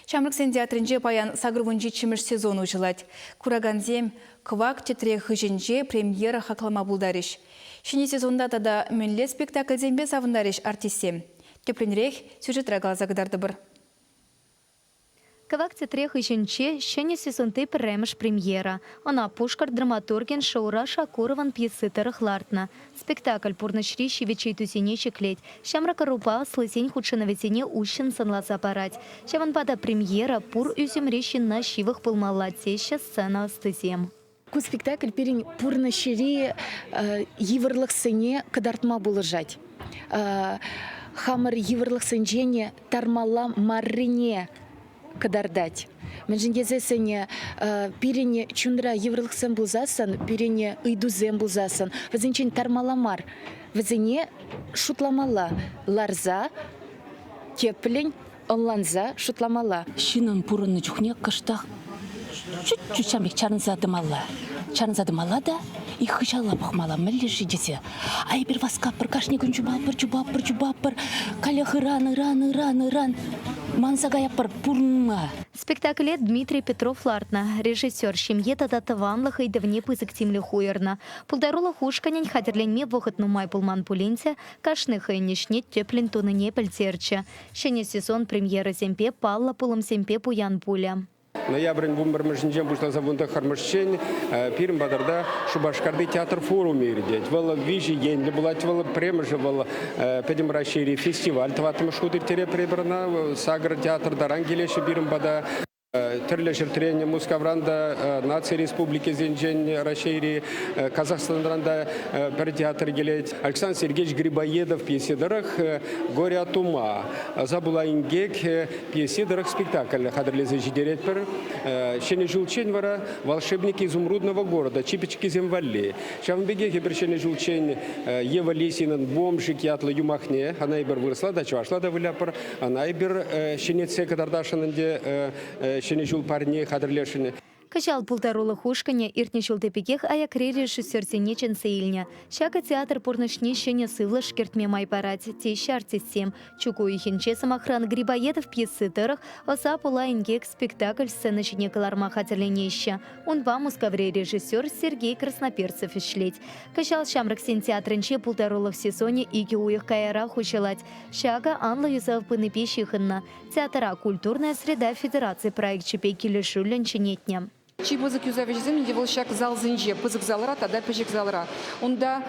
Ҫамрӑксен театрӗнче паян 87-мӗш сезон уҫӑлать. Куракансем кӑвак тӗтре хыҫӗнче премьера хаклама пултарӗҫ. Ҫӗнӗ сезонта тата мӗнле спектакльсемпе савӑнтарӗҫ артистсем? Тӗплӗнрех сюжетра каласа кӑтартӑпӑр. Кӑвак тӗтре хыҫӗнче ҫӗнӗ сезонти пӗрремӗш премьера. Ӑна пушкӑрт драматургӗн Шаура Шакуровӑн пьеси тӑрӑх лартнӑ. Спектакль пурнӑҫри ҫивӗч ыйтусене ҫӗклет, ҫамрӑк ӑрупа аслисен хутшӑнӑвӗсене уҫҫӑн сӑнласа парать. Ҫавӑнпа та премьера пур ӳсӗмри ҫынна ҫывӑх пулмалла теҫҫӗ сцена ӑстисем. Ку спектакль пирӗн пурнӑҫри йывӑрлӑхсене кӑтартма пулӑшать. Хамӑр йывӑрлӑхсенчен тармалла маррине кӑтартать. Мӗншӗн тесессӗн пирӗн чунра йывӑрлӑхсем пулсассӑн, пирӗн ыйтусем пулсассӑн вӗсенчен тармалла мар, вӗсене шутламалла, ларса тӗплӗн ӑнланса шутламалла. Ҫыннӑн пурӑннӑ чухне кӑштах чуть-чуть ҫам пек чарӑнса тӑмалла. Чарӑнса тӑмалла та их хыҫалла пӑхмалла, мӗнле-ши тесе. А эпир васкатпӑр, кашни кун чупатпӑр, чупатпӑр, чупатпӑр. Каллех ыран, ыран, ыран, ыран. Манса каятпӑр пурӑнма. Спектакле Дмитрий Петров лартнӑ. Режиссер ҫемье тата тӑванлӑх ыйтӑвне пысӑк тимлӗх уйӑрнӑ. Пултарулӑх ушкӑнӗн хатӗрленме вӑхӑт нумай пулман пулин те кашни хӑйӗн ӗҫне тӗплӗн тунине пӗлтерчӗ. Ҫӗнӗ сезон премьерӑсемпе, паллӑ пулӑмсемпе пуян пулӗ. Ноябрӗн 11-мӗшӗнчен пуҫласа 19-мӗшчен пирӗн патӑрта Шупашкарти театр форумӗ иртет. Вӑл виҫӗ енлӗ пулать. Вӑл пӗрремӗшӗ вӑл Пӗтӗм Раҫҫейри фестиваль тӑваттӑмӗш хут ирттеретпӗр эпир ӑна. Сакӑр театр таран килеҫҫӗ пирӗн пата. Тӗрлӗ ҫӗртрен Мускавран та, наци республикисенчен, Раҫҫейри, Казахстанран та пӗр театр килет. Александр Сергеевич Грибоедов пьеси тӑрӑх «Горе от ума», «Забыла инкек» пьеси тӑрӑх спектакль хатӗрлесе ҫитеретпӗр. Ҫӗнӗ ҫулччен вара «Волшебник изумрудного города» чи пӗчӗккисем валли. Ҫавӑн пекех эпир ҫӗнӗ ҫулччен Ева Лисинӑн «Бомжик» ятлӑ юмахне, ӑна эпир вырӑсла та, чӑвашла та вылятпӑр, ӑна эпир ҫӗнетсе кӑтартасшӑн ӗнтӗ, Ҫӗнӗ ҫул парне хатӗрлесшӗн. Кӑҫал пултарулӑх ушкӑнӗ иртнӗ ҫулти пекех аякри режиссерсене чӗнсе илнӗ. Ҫакӑ театр пурнӑҫне ҫӗнӗ сывлӑш кӗртме май парать, теҫҫӗ артистсем. Чӳк уйӑхӗнче, сӑмахран, Грибоедов пьеси тӑрӑх «Ӑса пула инкек» спектакль сцена ҫине кӑларма хатӗрленеҫҫӗ. Унпа Мускаври режиссер Сергей Красноперцев ӗҫлет. Кӑҫал Ҫамрӑксен театрӗнче пултарулӑх сезонӗ икӗ уйӑх каярах уҫӑлать. Ҫакӑ анлӑ юсав пынипе ҫыхӑннӑ. Театра «Культурная среда» федераци проекчӗпе килӗшӳллӗн ҫӗнетнӗ. Чи пысӑк юсав ӗҫӗсем ӗнтӗ вӑл ҫак залсенче, пысӑк залра тата пӗчӗк залра. Унта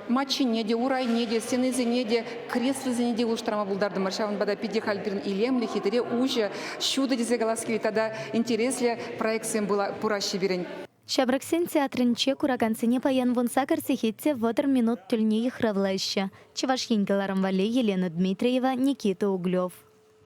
маччине те, урайне те, стенисене те, креслосене те улӑштарма пултартӑмӑр. Ҫавӑнпа та питӗ халь пирӗн илемлӗ, хитре, уҫӑ, ҫутӑ тесе калас килет тата интереслӗ проектсем пыраҫҫӗ пирӗн. Ҫамрӑксен театрӗнче куракансене паян 18 сехет те 30 минут тӗлне йыхравлаҫҫӗ. Чӑваш Ен кӑларӑм валли Елена Дмитриева, Никита Углев.